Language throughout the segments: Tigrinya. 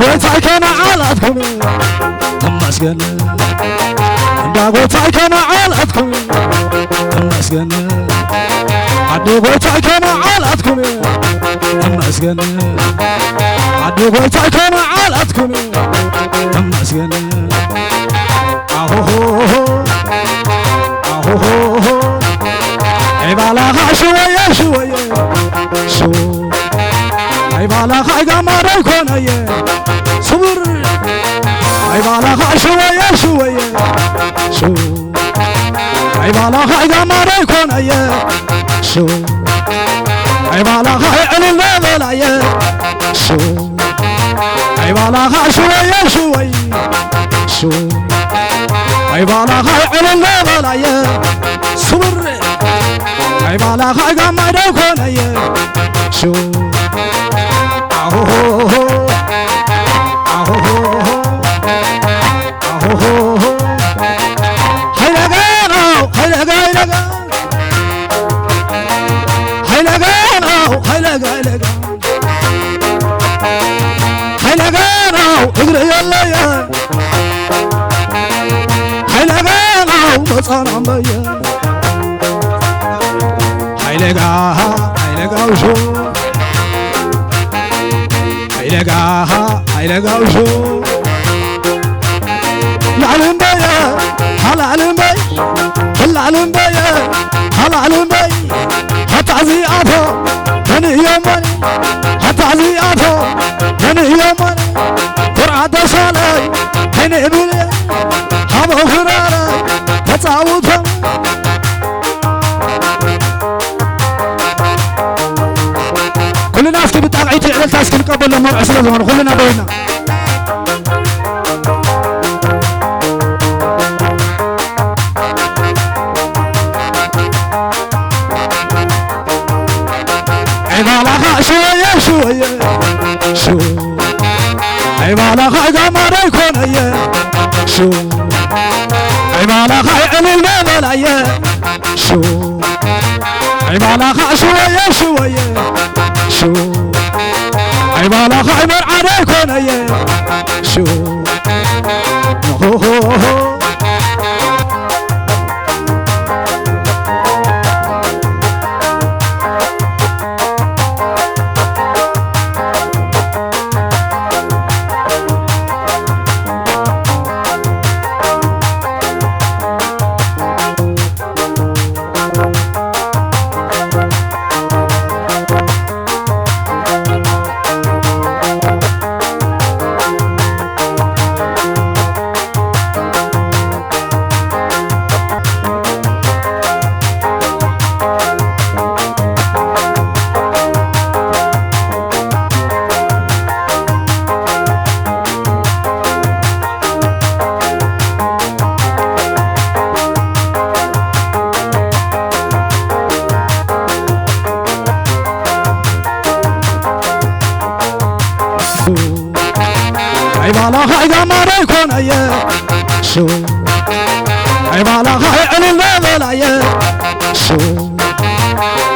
ጎይታይ ከነዓላትኩም ተመስገን፣ እንዳ ጎይታይ ከነዓላትኩም ተመስገን፣ ዓዲ ጎይታይ ከነዓላትኩም ተመስገን፣ ዓዲ ጎይታይ ከነዓላትኩም ተመስገን። ኣሆሆ፣ ኣሆሆ፣ ኣይ ባላኻ ሽወየ፣ ሽወየ፣ ሽው። ኣይ ባላኻ ጋማ ደይኮነየ፣ ስውር። ኣይ ባላኻ ሽወየ፣ ሽወየ፣ ሽው። ኣይ ባላኻ ጋማ ደይኮነየ፣ ሽው። ኣይ ባላኻ ዕልል በላየ፣ ሽው። ኣይ ባላኻ ሽወየ ሽወይ፣ ሽው። ኣይ ባላኻ ዕልል በላየ፣ ስውር። ኣይ ባላኻ ጋማ ደይኮነየ፣ ሽው። ኣሆሆ፣ ኣሆሆ፣ ኣሆሆ። ሃይለጋ፣ ሃይለጋ፣ ሃይለጋ። ሃይለጋ፣ ሃይለጋ፣ ሃይለጋ። ሃይለጋ ነው እግር የለየ፣ ሃይለጋ ነው መጻናም በየ። ሃይለጋ፣ ሃይለጋው ሹ፣ ሃይለጋ፣ ሃይለጋው ሹ። ላዕልን በየ፣ ሃላዕልን በይ፣ ህላዕልን በየ፣ ሃላዕልን በይ። ሃታ እዚኣቶ መን እዮም መን? ሃታ እዚኣቶ መን እዮም መን? ኩርዓት ደሳለይ ዓይነ ብሌ ሃቦ ክራረ ተጻውቶም። ኩልና እስኪ ብጣቕዒት ዕልልታ እስኪ ንቀበሎ፣ መርዑ ስለ ዝኾነ ኩልና ደዊና። ዕባላኻ ሽወየ ሽወየ ሽው፣ ዕባላኻ ጋማ ደይኮነየ ሽው፣ ዕባላኻ ዕልል በላየ ሽው። ኣይ ባላኻ ሽወየ ሽወየ ሽው፣ ኣይ ባላኻ መርዓ ደይኮነየ ሽው። ሆሆሆ። ኣይ ባላኻ ጋማ ደይኮነየ ሽው፣ ኣይ ባላኻ ዕልል በላየ ሽው፣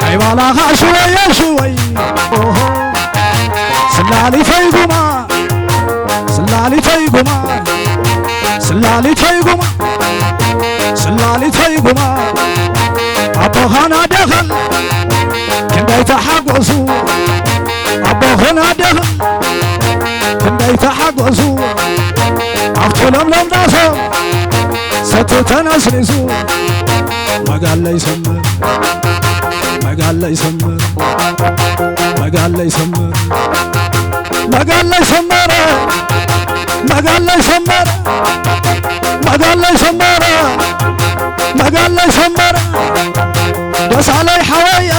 ኣይ ባላኻ ሽወየ ሽወይ። ኦሆ፣ ስላሊተይ ጉማ፣ ስላሊተይ ጉማ፣ ስላሊተይ ጉማ፣ ስላሊተይ ጉማ። ኣቦኻን ኣደኻን ክንደይ ተሓጎሱ፣ ኣቦኽን ኣደኽን ክንደይ ተሓጎሱ፣ ኣብቲ ለምለም ዳሶም ሰቲ ተነስኒሱ። መጋለይ ሰመረ፣ መጋለይ ሰመረ፣ መጋለይ ሰመረ፣ መጋለይ ሰመረ፣ መጋለይ ሰመረ፣ መጋለይ ሰመረ፣ መጋለይ ሰመረ። ደሳለይ ሓወየ፣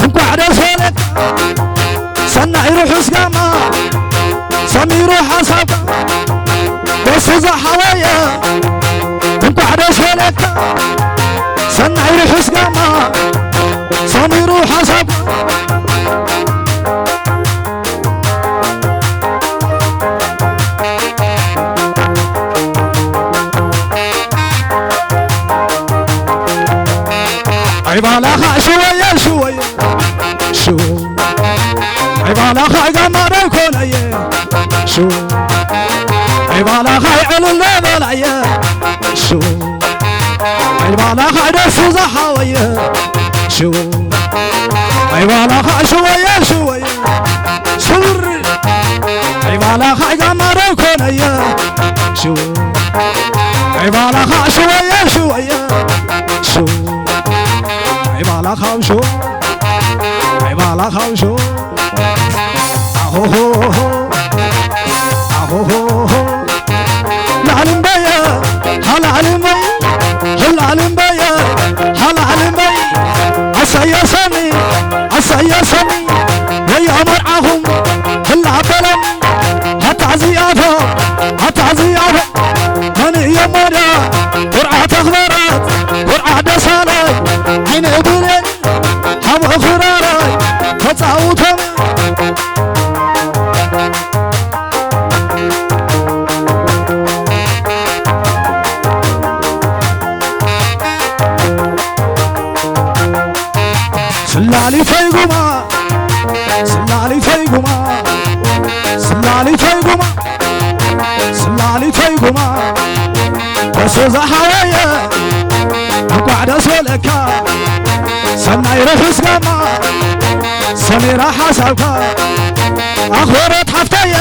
እንኳዕ ደስ በለካ። ሰናይ ርሑስ ጋማ፣ ሰሚሩ ሓሳብካ። ደስ ዝሓወየ፣ እንኳዕ ደስ በለካ። ሰናይ ርሑስ ጋማ፣ ሰሚሩ ሓሳብካ። ኣይ ባላኻ ሽወየ ሽወየ ሽው፣ ኣይ ባላኻ ጋማ ደይኮነየ ሽው ኣይባላኻ ይዕልለ በላየ ሽው ኣይባላኻ ደሱ ዝሓወየ ሽው ኣይባላኻ ሽወየ ሽወየ ስውር ኣይባላኻ ጋማረ ኮነየ ሽው ኣይባላኻ ሽወየ ሽወየ ሽው ኣይባላኻ ሽው ኣይባላኻ ሽው ኣሆሆሆ ኣሆሆሆ ላዕልምበየ ሃላዕልምበይ ህላዕልምበየ ሃላዕልምበይ ኣሰየሰኒ ኣሰየሰኒ ወዮ መርዓኹም ህላበለኒ ኣታዕዝያቶ ኣታዕዝያቶ መን እዮም ወደ ኩርዓት ኣኽበራት ኩርዓት ደሳለይ ዓይነ ብሌን ሓወ ክራራይ ተጻውቶም ስላሊተይ ጉማ ስላሊተይ ጉማ ስላሊተይ ጉማ ስላሊተይ ጉማ በሱ ዝሓወየ እንኳዕ ደስ በለካ ሰናይ ርሑስ ጋማ ሰሚራ ሓሳብካ ኣኽበረት ሓፍተየ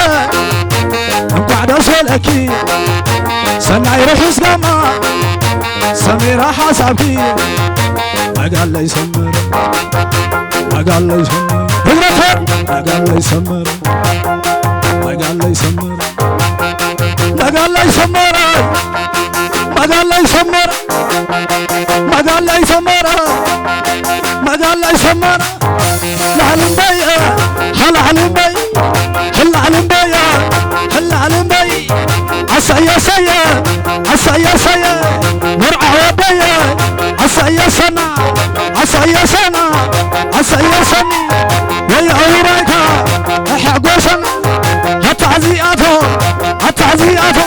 እንኳዕ ደስ በለኪ ሰናይ ርሑስ ጋማ ሰሚራ ሓሳብኪ መጋለይ ሰመረ መጋለይ ሰመረ ህብረተር መጋለይ ሰመረ መጋለይ ሰመረ መጋለይ ሰመረ መጋለይ ሰመረ መጋለይ ሰመረ መጋለይ ሰመረ ላዕልምበይ ሃላዕልምበይ ህላዕልምበይ ህላዕልምበይ ኣሰየሰየ ኣሰየሰየ መርዓ ወደየ ኣሰየሰና ኣሰየሰና ኣሰየሰኒ ወይ ኣውራይካ ኣሐጎሰና ኣታዕዚኣቶ ኣታዕዚኣቶ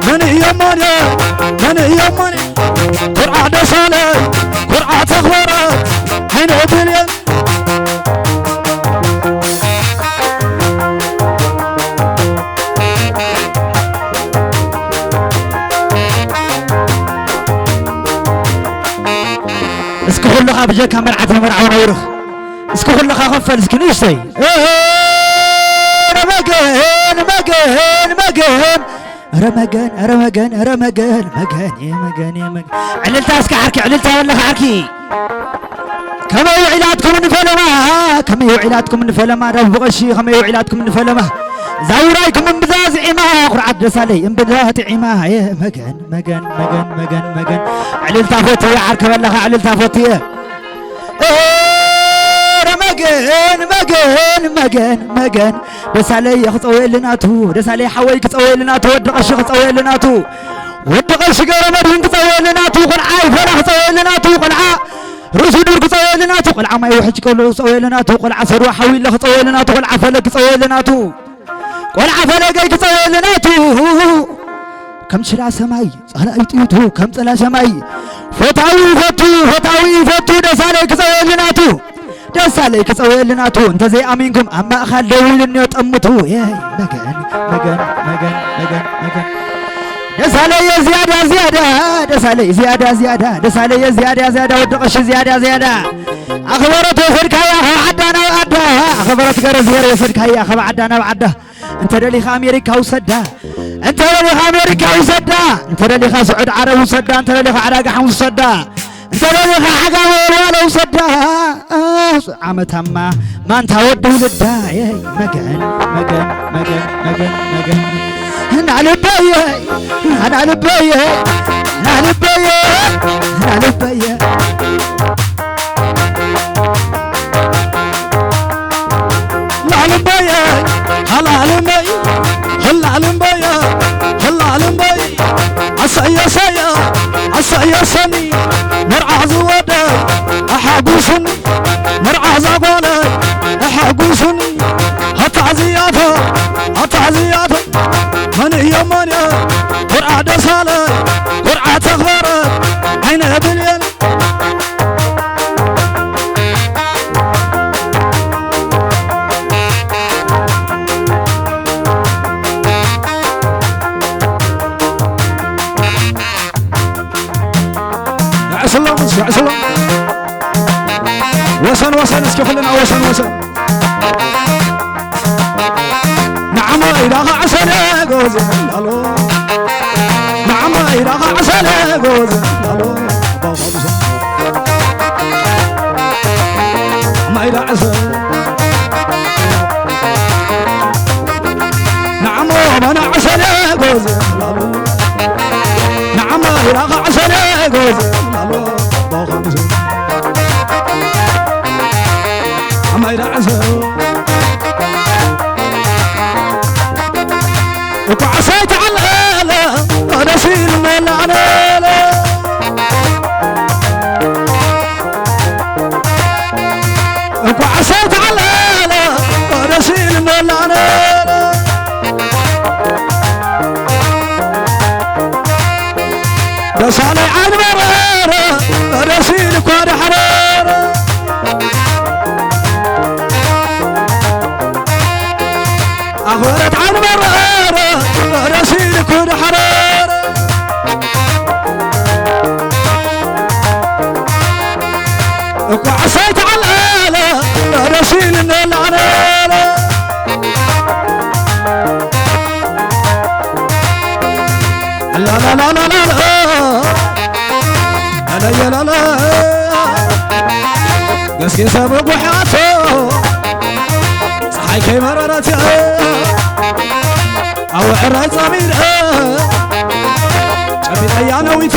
መን እዮሞን መን እዮሞን ኩርዓ ደሳለ ኩርዓ ተኽበረ ዓይነ ብሌን እስኪ ኩልኻ ብጀካ መርዓት መርዓዊ ነውርኽ እስኪ ኩልኻ ከፈል እስኪ ንእሽተይ ረመገን መገን መገን ረመገን ረመገን ረመገን መገን የመገን የመገን ዕልልታ እስኪ ዓርኪ ዕልልታ የለኻ ዓርኪ ከመይ ውዒላትኩም ንፈለማ ከመይ ውዒላትኩም ንፈለማ ዳቡ ብቐሺ ከመይ ውዒላትኩም ንፈለማ እዛ ውራይኩም እምብዛ ዝዒማ ኩርዓት ደሳለይ እምብዛ ጥዒማ የመገን መገን መገን መገን መገን ዕልልታ ፈትየ ዓርከበለኻ ዕልልታ ፈትየ ኧረ መገን መገን መገን መገን ደሳለይ ክፀወየልናቱ ደሳለይ ሓወይ ክፀወየልናቱ ወዲ ቀሺ ክፀወየልናቱ ወዲ ቀሺ ገብረ መድህን ክፀወየልናቱ ቆልዓ ይፈላ ክፀወየልናቱ ቆልዓ ርእሱ ዱር ክፀወየልናቱ ቆልዓ ማይ ውሕጅ ከሎ ክፀወየልናቱ ቆልዓ ሰድዋ ሓዊለ ክፀወየልናቱ ቆልዓ ፈለግ ክፀወየልናቱ ቆልዓ ፈለገይ ክፀወየልናቱ ከም ችላ ሰማይ ጸላኢ ጥይቱ ከም ጽላ ሰማይ ፈታዊ ይፈቱ ፈታዊ ይፈቱ ደሳለይ ክጸወየልናቱ ደሳለይ ክጸወየልናቱ እንተዘይኣሚንኩም ኣብ ማእኻል ደው ኢሉ እኒኦ ጠምቱ መገን መገን መገን መገን ደሳለይ ዝያዳ ዝያዳ ደሳለይ ዝያዳ ዝያዳ ደሳለይ ዝያዳ ዝያዳ ወዲ ቀሺ ዝያዳ ዝያዳ ኣኽበረት ወሰድካያ ካብ ዓዳ ናብ ዓዳ ኣኽበረት ገረ ዝሄር ወሰድካያ ካብ ዓዳ ናብ ዓዳ እንተ ደሊኻ ኣሜሪካ ውሰዳ እንተ ደሊኻ ኣሜሪካ ውሰዳ እንተ ደሊኻ ስዑድ ዓረብ ውሰዳ እንተ ደሊኻ ዓዳጋ ሓሙስ ውሰዳ እንተ ደሊኻ ዓጋመ ወልዋሎ ውሰዳ ዓመታማ ማንታ ወዲ ውልዳ መገን መገን መገን መገን መገን ናልበየ ናልበየ ናልበየ ናልበየ ላዕልምበየ ሃላዕልመይ ህላዕልምበየ ህላዕልምበይ ኣሰየሰየ ኣሰየሰኒ መርዓ ዝወደ ኣሓጉስኒ መርዓ ዛጓለ ኣሓጉስኒ ኣታዕዝያቶ ኣታዕዝያቶ መን እዮ መን እዮ ኮርዓ ደሳለ ኮርዓ ተኽበረ ዓይነ ብልየን ወሰን ወሰን፣ እስኪ ኩልና ወሰን ወሰን። ንዓማ ኢዳኻ ዓሰለ ጎዝ ላሎ፣ ንዓማ ኢዳኻ ዓሰለ ጎዝ ላሎ፣ ማይዳ ዓሰለ ንዓሞ መና ዓሰለ ጎዝ ላሎ፣ ንዓማ ኢዳኻ ዓሰለ ጎዝ ላሎ፣ ማይዳ ዓሰለ እኳ ዓሳይ ተዓለለ ደስ ኢሉ መላዕለለ። እንኳዕ ዓሳይ ተዓለለ ደስ ኢሉ መላነ ደሳለይ ዓይኒ በረረ ደስ ኢሉ እኳ ዳሕረረ። ኣኽበረት ዓይኒ በረረ ደስ ኢሉ እኳ ዳሕረረ። እኳ ዓሳይ ተዓለለ ደስ ኢሉ እናላዕለለ። ላላላላላ፣ ላላየላላ፣ ገስጌሰ ብጉሓቶ፣ ፀሓይ ከይመረረት፣ ኣብ ዕራይ ፃሚደ፣ ጨቢጠያ ነዊተ፣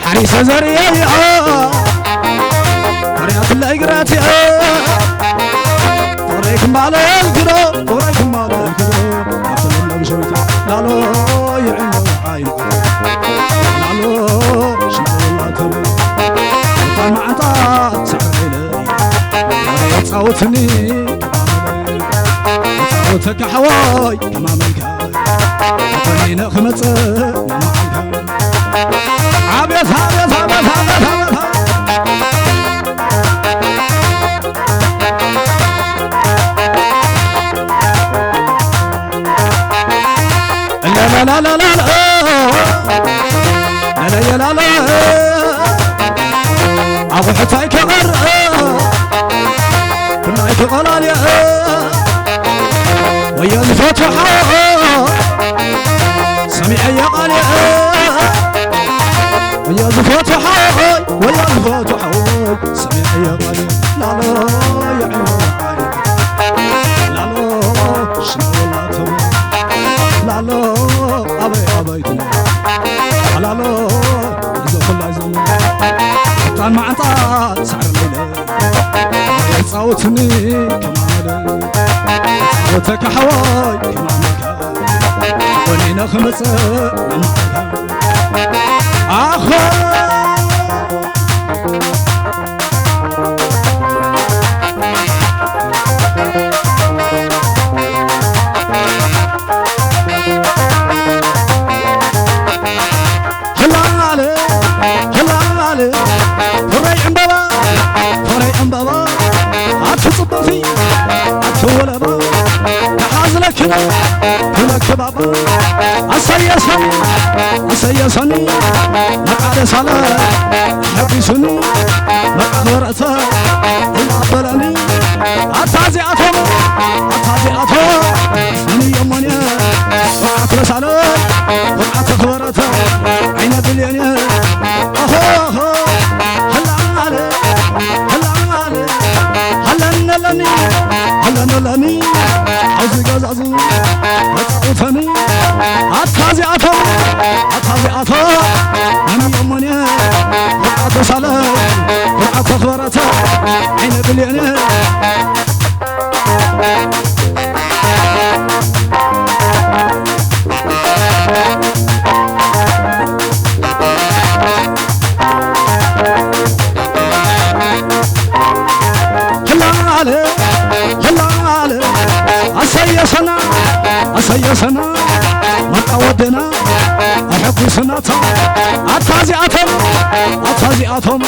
ሓሪሰ ዘርእየያ፣ ኮርያትለይ ግራትያ፣ ፍቕረይ ክማለል ክዶ፣ ፍቕረይ ክማለል ክዶ፣ ኣብቲ ለምለም ሸዊት ላሎ ይዕንዶ ዓይኑ ላሎ ሽምላተሉ እታ መዓንጣ ሳዕረይለ ጻውትኒ ጻውተካ ሓወይ ከማመልካ ተፈኒነ ክመጽእ ናብ መዓልካ። ኣቤት ኣቤት ኣቤት ኣቤት ኣቤት ላላላላላ፣ ላላየላላ፣ ኣቑሑታይ ከቐርእ፣ ቡናይ ከቐላልየ፣ ወዮ ዝፈትሖ፣ ሰሚዐዮ ቃልየ፣ ወዮ ዝፈትሖ፣ ወዮ ዝፈትሖ፣ ሰሚዐዮ ቃልየ፣ ላሎ የዕዮ ቃልየ። ላሎ ሽመላቶ ላሎ ኣበይ ኣበይ ትነ ላሎ እዚ ኩላይ ዘመን ሕጣን ማዕንጣ ሳዕሪ ለይለ ጻውትኒ ከማመደ ጻውተካ ሓወይ ከማመካ ወኒነ ክመጽእ ናማዕካ ኣኸ ህላለ ህላለ ፍረይ ዕምበባ ፍረይ ዕምበባ ኣቲ ጽቡቕቲ ኣቲ ወለባ ተሓዝለኪ ክለክባባ ኣሰየሰኒ ኣሰየሰኒ መቃደሳለ ሓጒሱኒ መቃኸረተ እናበለኒ ኣታ እዚኣቶም ኣታ እዚኣቶም መን እዮሞን እየ ወዓት መሳለ ወዓት ክበረተ ዓይነ ብልዮን እየ ኦሆ ኦሆ ህላለ ህላለ ሃለነለኒ ሃለነለኒ ኣብዚ ገዛዙ መጻውተኒ ኣታ እዚኣቶም ኣታ እዚኣቶም መን እዮሞን እየ ወዓት መሳለ ወዓት ክበረተ ዓይነ ብልዮን እየ ህላለ ህላለ ኣሰየሰና ኣሰየሰና መጣ ወደና ኣሐጉስናታ ኣታ እዚኣቶም ኣታ እዚኣቶም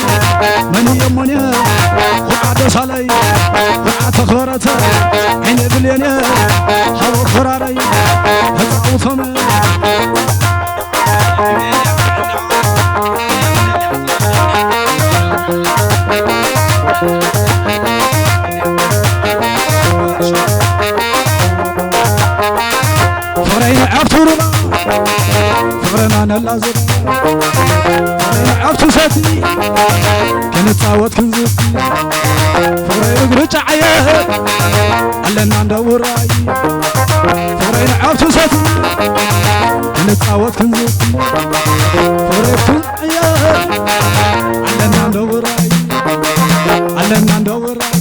መን እዮሞን እየ ወዓት መሳለ ወዓት ክበረተ ዓይነ ብልዮን እየ ሓወ ኮራረይ ተጻውቶም ክንጻወት ክንዝቲ ፍቕረይ እግሪ ጫዓየ ኣለና እንደ ውራይ ፍቕረይ ንዓብቱ ሰቲ ክንጻወት ክንዝቲ ፍቕረይ ክንዓየ ኣለና እንደ ውራይ ኣለና እንደ ውራይ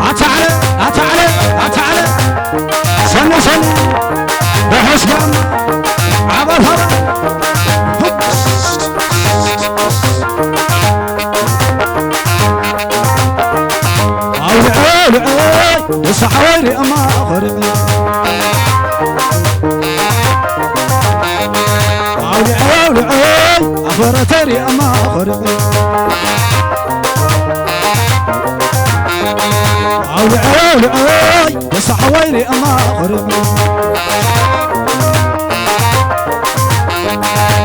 ኣታ ዓለ ኣታ ዓለ ኣታ ዓለ ሰኒ ሰኒ ርሑስ ጋም ዓባት ሃባ ኣውልዐ ኣውልዐ ንስሓወይ ሪእማ ኸሪቕ ኣውልዐ ኣውልዐ ኣኸረተይ ሪእማ ኸሪቕ ኣውልዐ ኣውልዐ ንስሓወይ ሪእማ ኸሪቕ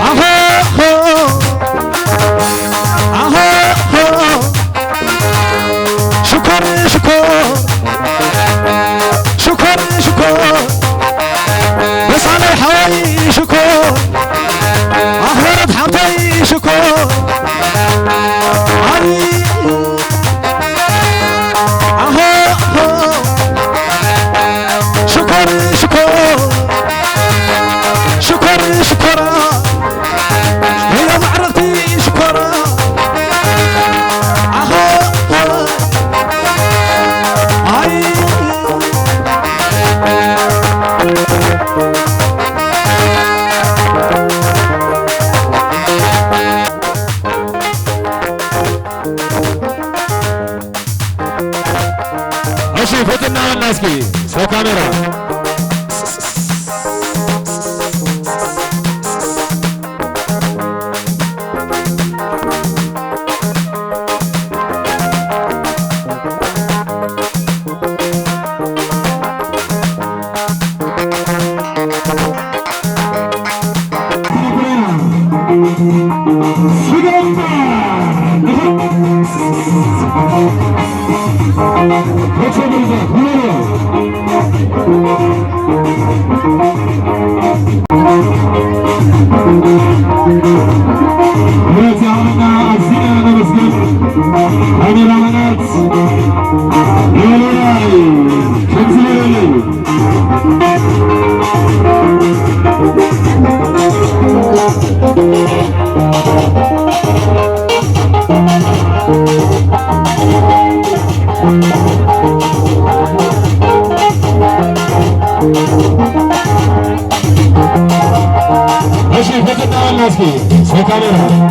ኣኸ ኣኸ ኣኸ ሽኮር ሽኮር ሽኮር ሽኮር ደሳለይ ሓወይ ሽኮር ኣኽበረት ሓብተይ ሽኮር ኣይ ኣሆ ኣሆ ሽኮር ሽኮር ሽኮር ሽኮር ወዮ ማዕረግቲ ሽኮር ኣኸ ኣይ እሺ ፈትና በልና እስኪ ሰብ ካሜራ ምሕረት ይሃበና፣ ኣዚና ነመስግን። ካሜራማናት፣ ሎሎላይ፣ ከምዚ ሎሎላይ። እሺ፣ ፈቀጣ በልና እስኪ፣ ሰው ካሜራ።